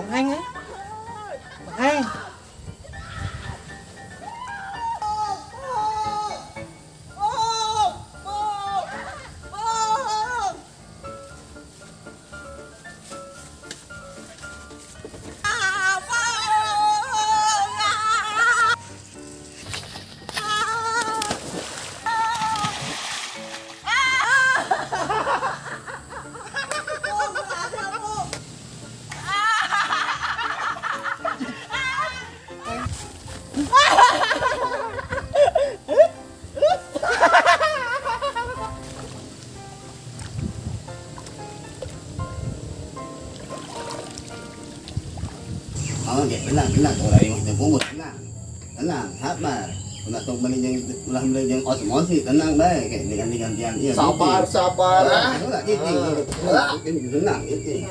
Tong Eng eh. Tong Eng. Oke, tenang, tenang. Kalau yang mau tenang, tenang, sabar. Ulah beli yang osmosis, tenang baik. Kayak diganti-gantian. Iya, sabar, sabar. Ulah, gitu, tenang, gitu.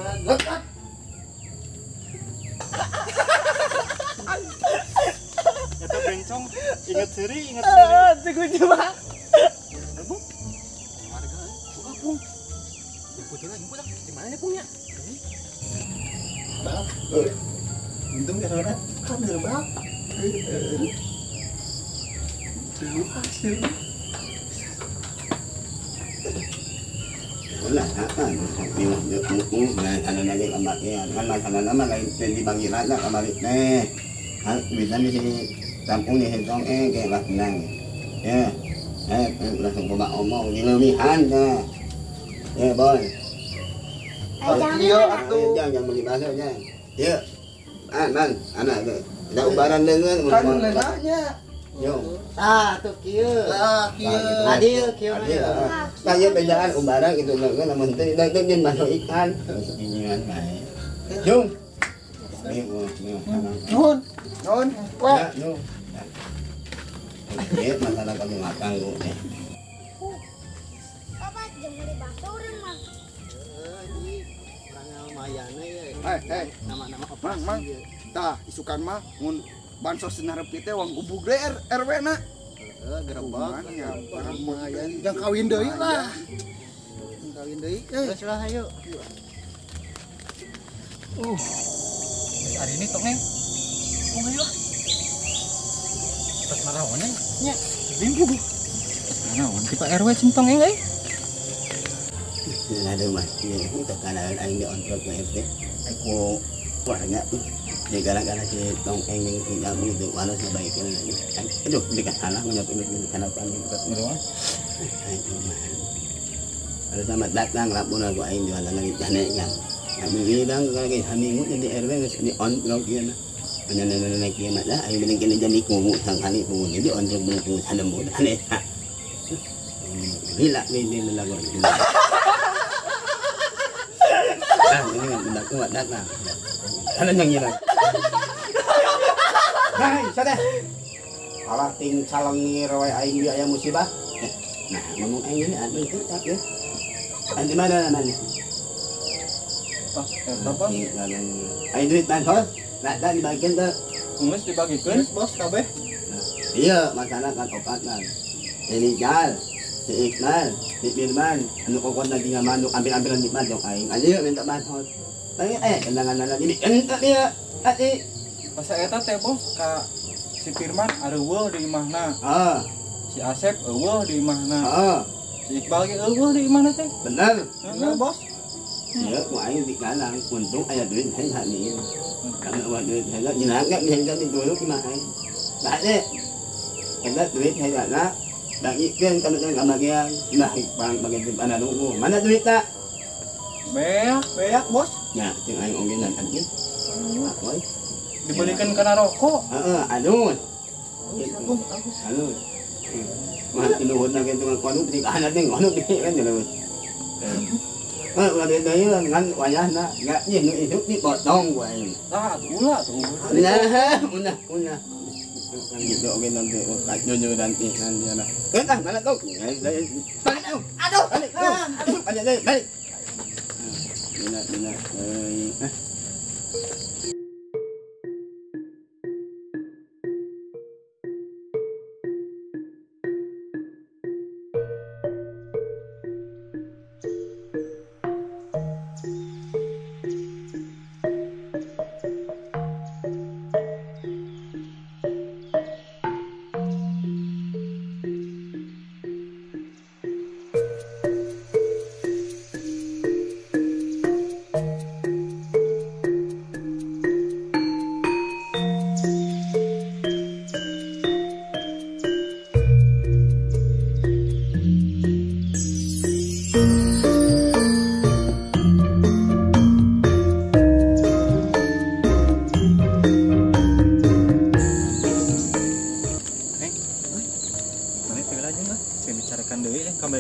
Itu bencong, ingat seri, ingat seri. Tunggu coba. Bu, warga, buka pung. Jemput lah, jemput lah. Di mana nih pungnya? Bang, untung ya saudara, kan gerbang. Hasil. Ulah, apa? Nah, lagi kamarnya, kan makanan nama lain di bangiran lah kamar nih. Kan bisa di sini kampung nih tong kayak lah tenang. Ya, langsung bawa omong dilebihan ya. Ya boy. Iya, atuh. Jangan beli bakso jangan. Ya. Man, anak tu. Dah ubaran dengan kan lenanya. Yo. Ah, tuh kieu. Ah, kieu. Adil kieu. Adil. Nah, ieu bedaan ubaran gitu kan lamun teu teu nyen masuk ikan. Inian bae. Jung. Nuhun. Nuhun. Wah. Nuhun. Oke, masalah kamu makan lu. Papa jeung meuli bakso urang mah. Hei, nama-nama apa? Mang, mang. Tah, isukan mah mun bansos narep teh wang gubug deui RW na. Heeh, gerebek. Ya, lumayan. Jang kawin deui lah. Jang kawin deui. Terus lah ayo. Hari ini Tong Eng. Tong ayo lah. Tas marawannya nya. Rimpu. Tas marawan ti Pak RW cing Tong Eng euy. Ada mah, ini tekanan aing di ontrok ke RT. Aku warga di gara-gara si Tong Eng yang tidak begitu walau sebaiknya lagi. Aduh, dekat salah menyatu di sana panggil dekat meruang. Ada sama datang lapor aku aing jualan lagi janeknya. Kami bilang lagi hamingut di RW di ontrok ieu na. Ana kieu mah dah aing bilang kena jadi kumu sangkali kumu jadi ontrok bener sadem aneh. Gila ini lagu. Ah, ini udah kuat datang. Ada yang ngira. Hai, sadeh. Alah ting calengir we aing ieu aya musibah. Nah, ngomong aing ini anu itu tak ya. Di mana namanya? Pas eta bos. Aing duit bansos, nah dibagian teu. Geus dibagikeun bos kabeh. Iya, masalah kan opat kan. Ini jal. Si Iqbal, si Firman, anu kokon lagi nga manuk, ambil-ambilan di manuk aing. Ayo minta bansos. Ayo tendangan lagi ini. Entak dia. Ati. Masa eta teh bos ka si Firman areueuh di imahna. Heeh. Si Asep eueuh di imahna. Heeh. Si Iqbal ge eueuh di imahna teh. Bener. Bener bos. Iya, ku aing di kalang untung aya duit hayang hanin. Karena uang duit hayang nyelangga bisa ditulung kumaha aing. Balik. Kada duit hayang bagikan kalau saya nggak bagian, nah bang bagian di mana nunggu, mana duit tak? Beak, beak bos. Nah, cing aing oge nanti. Oi. Dibelikan karena rokok. Heeh, aduh. Agus, aduh. Mah tinuhun na gitu kan kono di kana teh ngono di kan jelas. Eh, ulah deui ngan wayahna, enggak nya nu isuk dipotong ku aing. Ah, ulah tuh. Nah, unah, unah. Kan gitu oke nanti jujur nanti nanti lah. Eh, mana kau? Balik, aduh, balik, aduh, balik, balik. Bina, bina, eh.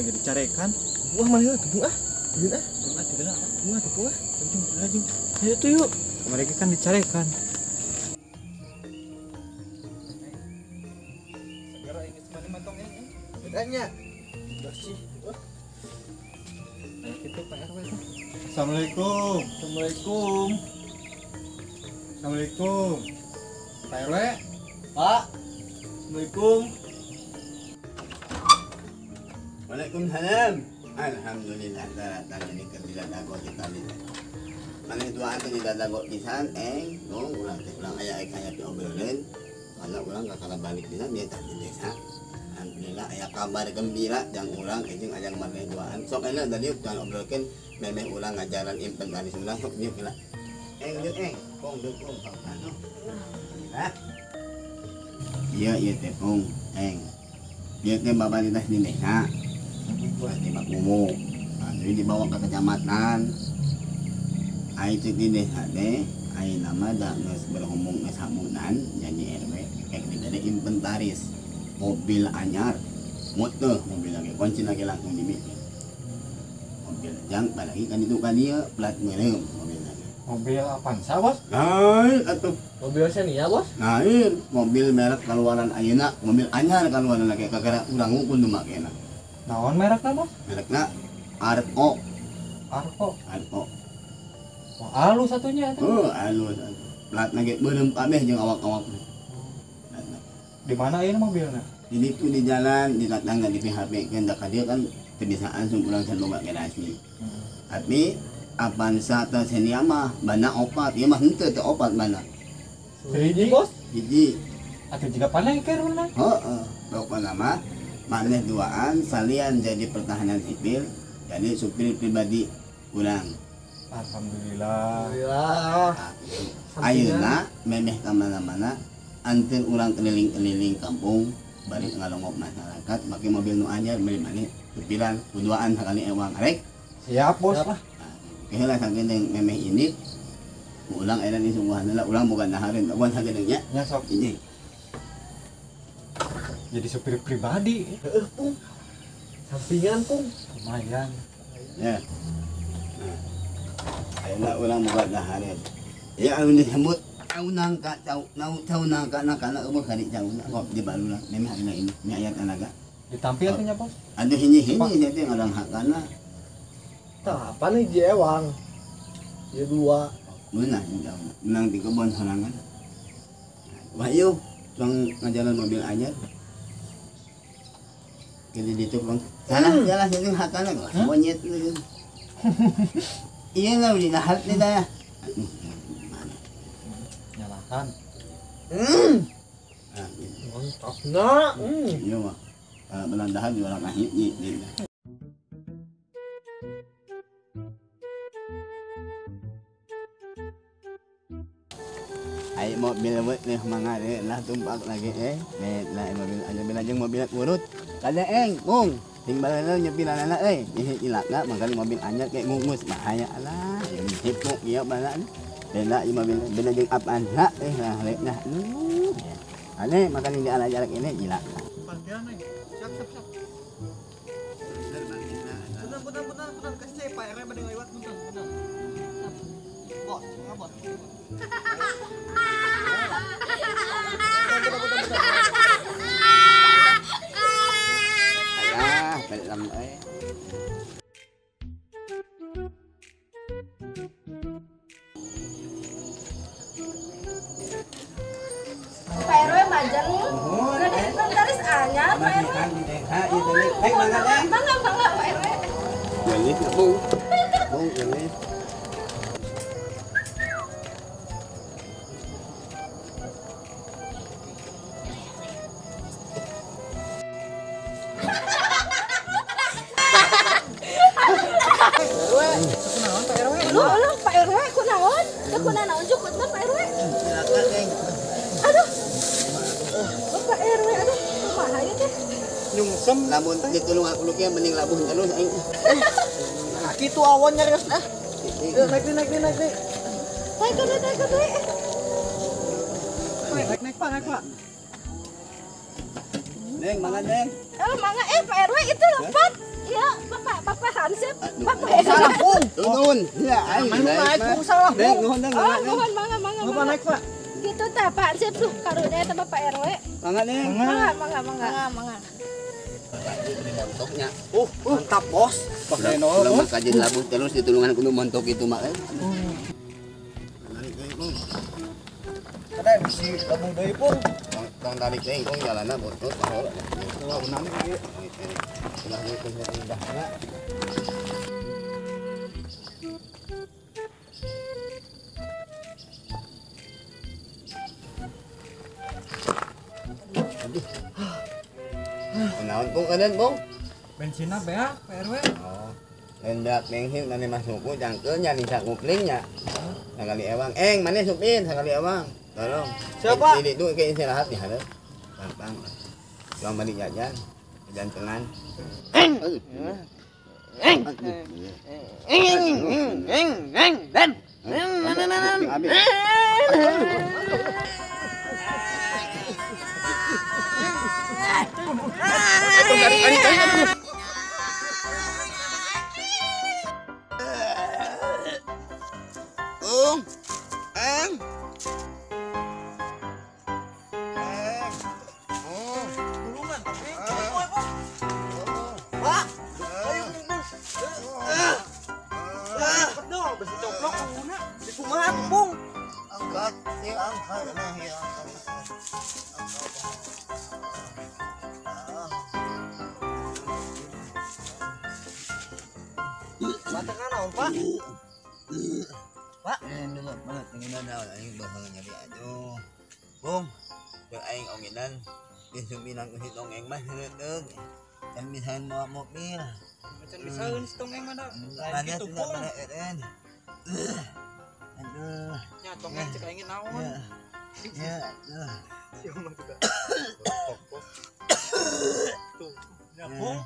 Kamari ge dicarekan. Wah, mana tepung ah. Ieu ah. Tepung ah, tepung ah. Lajeng. Ayo tuh yuk. Kamari ge kan dicarekan. Segera inget mana mah tong eng. Bedanya. Bersih. Ayo kitu Pak RW tuh. Assalamualaikum. Assalamualaikum. Assalamualaikum. Pak RW. Pak. Assalamualaikum. Waalaikumsalam. Alhamdulillah daratan ini kerja dago kita ini. Maneh duaan teh di dago pisan eng, dong urang teh urang aya aya diobrolin. Kalau urang kakara balik pisan dia tah di desa. Alhamdulillah aya kabar gembira jang urang jeung ajang maneh duaan. Sok enak tadi urang obrolkeun memeh urang ngajaran inventaris urang sok diuk lah. Eng deuk eng, pong deuk pong anu. Hah? Iya ieu teh pong eng. Ieu teh babalitas di desa. Di Makumu, nah, jadi dibawa ke kecamatan. Ai cek di desa teh, ai nama da geus berhubung geus hamunan jadi RW, ek dibere inventaris mobil anyar, motor mobil lagi kunci lagi langsung dimiliki. Mobil jang apalagi kan itu kan dia plat merem mobil lagi. Mobil Avanza bos? Lain atuh. Mobil Xenia bos? Lain, mobil merek keluaran ayeuna, mobil anyar keluaran lagi kakara urang ngumpul nu makena. Naon merekna bos? Merekna Arco. Arco. Arco. Wah, alus satunya eta. Oh, alus. Platna ge beureum kabeh jeung awak-awak. Di mana ieu mobilna? Di ditu di jalan, di tetangga di PHP keun da ka dieu kan teu bisa langsung urang can boga garasi. Tapi Avanza teh Xenia mah bana opat, ieu mah henteu teu opat bana. Hiji bos? Hiji. Atuh jiga panengker urang. Heeh, pokona mah maneh duaan salian jadi pertahanan sipil jadi supir pribadi kurang. Alhamdulillah. Alhamdulillah. Ayeuna memeh ka mana-mana anteur urang keliling-keliling kampung bari ngalongok masyarakat make mobil nu anyar meuli maneh supiran kuduaan sakali ewang arek. Siap bos lah. Keheula sakedeung memeh ini ulang ayeuna ni sungguhan heula urang boga nahareun kawan sakedeung nya. Nya sok. Ini. Jadi supir pribadi. Heeh, Pung. Sampingan, Pung. Lumayan. Ya. Ayeuna urang boga dahareun. Ya anu disebut cau nangka, cau cau nangka nangka eueuh kari cau kok di baluna memeh ayeuna ini mi ayat anaga. Ditampil teh nya, Bos. Aduh hiji-hiji nya teh ngadang hakana. Tah, apa nih hiji ewang? Ieu dua. Meunang menang di kebon sorangan. Wahyu, tuang ngajalan mobil anyar. Jadi di tukang salah jalan jadi hatana kok monyet lu. Iya lah di nahat nih dah. Nyalakan. Mantap nak. Iya mah. Belandahan jualan kahit nih. Ai mobil nih mangare lah tumpak lagi lah mobil aja belajeng mobil urut. Kada eng, bung, ting balana nyepilanana euy, ieu ilaka mangkali mobil anyar kayak ngungus bahaya lah. Ieu hipuk ieu balan. Beda ieu mobil beda jeung Avanza lah nah. Ane makali di ala jarak ini ilaka. Parkiran euy. Siap siap siap. Bentar bentar bentar kasih saya Pak RW bade lewat bentar bentar. Bos, mangga bos. Bentar bentar bentar. Ah, balik lama eh. Pak RW majeng. Gede inventaris anyar Pak RW. Baik mangga teh. Mangga mangga Pak RW. Gelis bung. Bung gelis. Lu Pak RW kunaon? Teu kunaon jukutna Pak RW? Aduh. Pak RW aduh kumaha ieu teh? Nyungsem lamun ditulung aku lu kieu mending labuh terus aing. Kitu awon nyarios ah. Naik naik naik naik. Naik naik naik naik. Naik naik Pak, naik Pak. Neng, mangga Neng. Oh, mangga Pak RW itu lepat. Iya, Bapak Hansip. Bapak salah, Bung. Nuhun. Ya, aing naik, Bung, salah, Bung. Nuhun, Neng. Oh, nuhun, mangga, mangga. Bapak naik, Pak. Gitu tah Pak Hansip tuh karunya eta Bapak RW. Mangga, Neng. Mangga, mangga, mangga. Mangga. Montoknya. Mantap, Bos. Ulah mah kajeun labuh terus ditulungan kudu montok itu mah. Kada bisi labuh deui, Pung. Tong tarik deui, Pung, jalanna botol pahola. Ulah unang ieu. Ulah deui indahna. Aduh. Kunaon Pung eureun, Pung? Bensinna beak, Pak RW. Oh. Lain beak bensin mane masuk ku jangkeun nya di sakuplingnya. Sakali ewang. Eng, mane supir sakali ewang. Tolong. Siapa? Ini itu kayak istirahat nih hareup. Gampang. Uang balik jajan. Jantengan. Eng. Eng. Eng. Eng. Eng. Dan. Bung. Eng. Pak. Ayo, Bung. Aduh, besi coplok kumaha? Di kumaha tuh, Bung? Angkat, ya angkat, nah ya angkat. Mata kan naon, Pak? Pak, dulu banget tinggal daun aing bakal nyari aduh. Bung, keur aing onginan disubinan ku si Tongeng mah heureudeuh. Can misaeun mawa mobil. Can misaeun si Tongeng mah da. Lain kitu, Bung. Aduh. Nya Tongeng cek aing naon. Ya, aduh. Sieu mah juga. Tuh, nya Bung.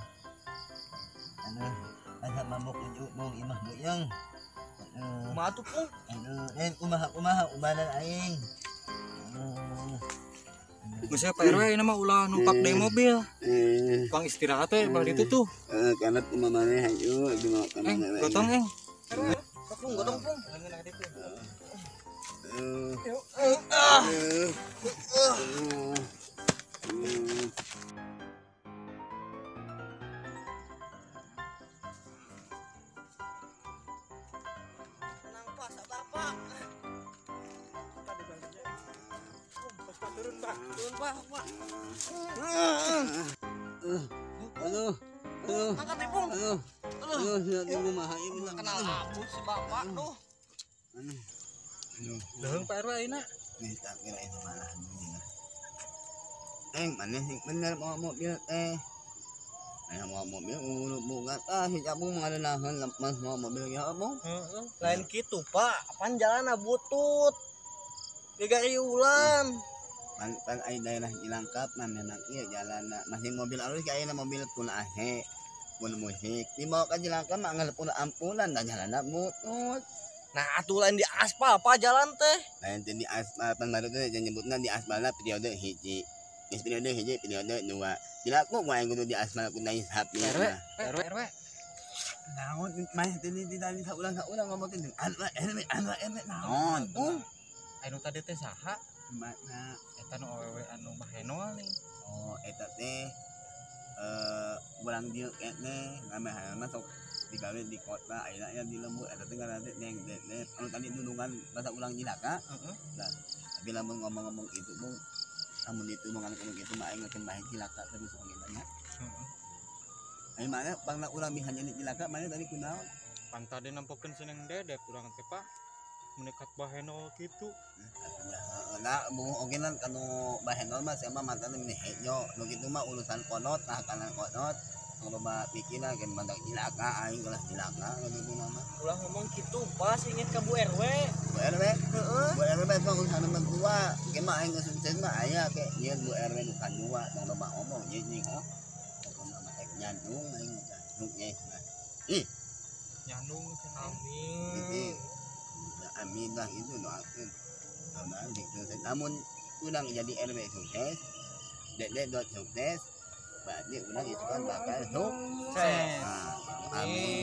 Aduh, asa mabok ujuk Bung imah buyeng. Kumaha tuh, Pung? Aduh, kumaha ubanan aing. Geus Pak RW ini mah ulah numpak deui mobil. Pang istirahat we bal ditu tuh. Karena kumaha maneh hayu dimawa ka mana. Gotong eng. Pung, gotong, Pung. Tenang, Pak, sabar, Pak. Turun, Pak. Turun, Pak, Pak. Aduh. Aduh. Angkat nih, Pung. Aduh. Aduh, aduh, kumaha ieu kenal abus si Bapak tuh. Aduh. Aduh. Leuheung Pak RW ayeuna. Minta kira itu malah alhamdulillah. Eng, maneh sing bener bawa mobil teh. Aya bawa mobil urut boga tah si Cabung ngadeunaheun lepas bawa mobil ge Bung. Heeh. Lain kitu, Pak. Apaan jalanna butut. Giga riulan. Pan aya daerah Cilangkap mah memang ieu jalanna masih mobil alus ge ayeuna mobil pun ahe pun musik dibawa ka Cilangkap mah anggar pun ampunan da jalanna butut. Nah, atuh lain di aspal Pak jalan teh. Lain teh di aspal pan baru teh nyebutna di aspalna periode hiji. Geus periode hiji, periode dua. Dilaku mah aing kudu di aspal ku naik HP. RW, RW, RW. Naon mah teh di tadi saulang-saulang ngomong teh anu RW, anu RW naon? Bung. Anu tadi teh saha? Mana? Eta nu awewe anu bahenol nih. Oh, eta teh urang dieu keneh ngamehanna sok digawe di kota ayeuna aya di lembur eta teh ngaranna teh Neng Dede anu tadi nulungan basa urang Cilaka. Heeh. Nah, tapi lamun ngomong-ngomong itu Bung, lamun itu ngomong itu mah aing ngekeun bae Cilaka terus oge nya. Heeh. Aing mah pangna urang mihannya di Cilaka mana tadi kunaon? Pan tadi nempokeun si Neng Dede urang teh Pak. Menekat bahenol kitu. Nah, Bung oge nan kanu bahenol mah sia mah mantan meni hejo. Nu kitu mah urusan konot, nah kanan konot. Loba pikiran kan mantak cilaka aing kelas cilaka gitu nama. Ulah ngomong kitu, Pak, inget ka Bu RW. Bu RW? Heeh. Bu RW mah urusan mertua. Ge mah aing geus sukses mah aya ke ieu Bu RW nu kadua tong loba ngomong jeung jeung oh. Pokona mah ek nyandung aing nyandung ye. Ih. Nyandung cenah. Amin. Amin lah itu doakeun. Aman gitu. Namun urang jadi RW sukses, Dede dot sukses, Berarti urang itu kan bakal sukses. Sukses. Nah, amin.